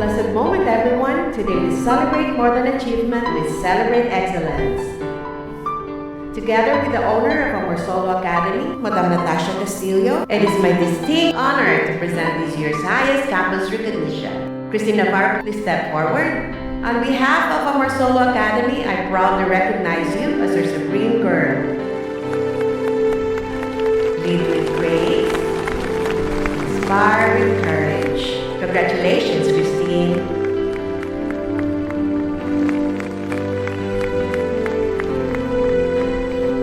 Blessed moment, everyone. Today we celebrate more than achievement, we celebrate excellence. Together with the owner of Amorsolo Academy, Madam Natasha Castillo, it is my distinct honor to present this year's highest campus recognition. Christine Navarro, please step forward. On behalf of Amorsolo Academy, I proudly recognize you as our supreme girl. Lead with grace, inspire with courage. Congratulations, Christine.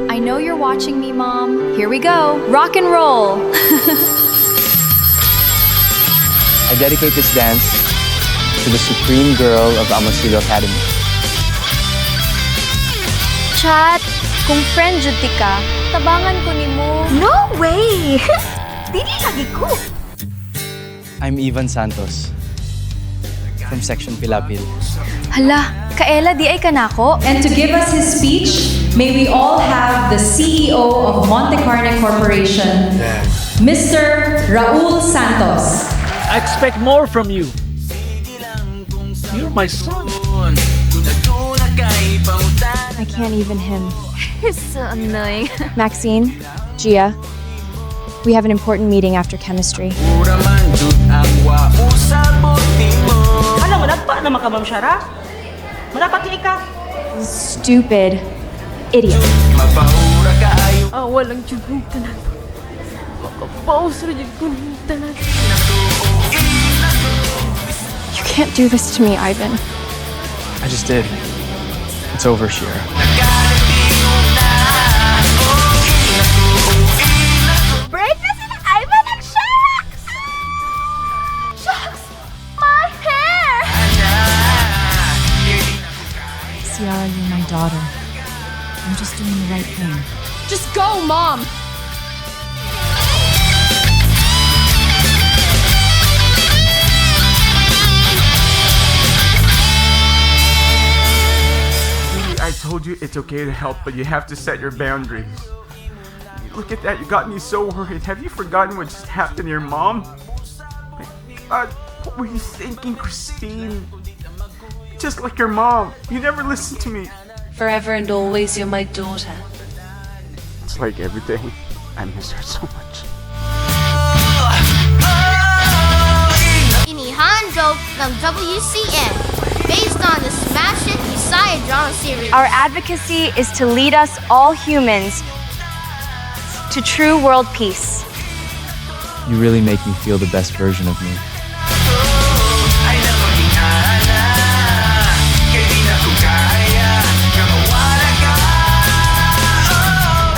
I know you're watching me, Mom. Here we go. Rock and roll. I dedicate this dance to the supreme girl of Amorsilo Academy. Chat, kung friend jud ti ka, tabangan ko nimo. No way! Dili lagi ko. I'm Ivan Santos from Section Pilapil. Hala, kaela di ay kanako. And to give us his speech, may we all have the CEO of Monte Carne Corporation, Mr. Raul Santos. I expect more from you. You're my son. I can't even him. It's so annoying. Maxine, Gia, we have an important meeting after chemistry. Alam mo, nagpa na maka, Ma'am Shara. Marapat ni ka. Stupid idiot. Ah, walang jud kong tanan. Makapaus ra jud kong tanan. You can't do this to me, Ivan. I just did. It's over, Shira. Break na sila Ivan ang shucks! Shucks! My hair! Ciara, you're my daughter. I'm just doing the right thing. Just go, Mom! I told you it's okay to help, but you have to set your boundaries. Look at that, you got me so worried. Have you forgotten what just happened to your mom? My God, what were you thinking, Christine? Just like your mom, you never listened to me. Forever and always, you're my daughter. It's like every day, I miss her so much. Inihandog ng WCN based on the smash hit Bisaya drama series. Our advocacy is to lead us all humans to true world peace. You really make me feel the best version of me.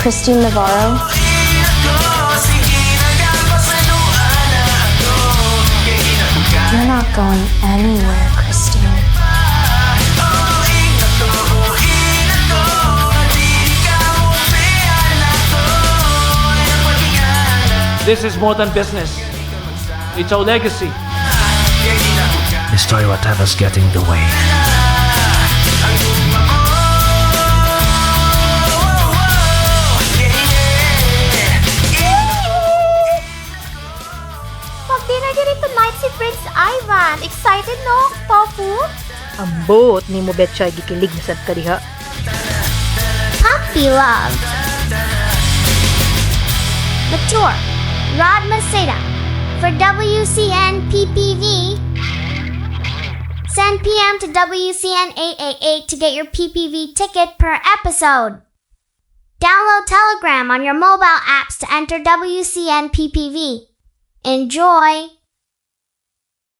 Christine Navarro. You're not going anywhere, Christine. This is more than business. It's our legacy. Destroy whatever's getting in the way. Pag-dinner diri tonight si Prince Ivan. Excited no, Tofu? Ambot ni mo betchay gikilig na sad ka diha. Puppy Love. Mature. Rod Maceda. For WCN PPV. Send PM to WCN 888 to get your PPV ticket per episode. Download Telegram on your mobile apps to enter WCN PPV. Enjoy!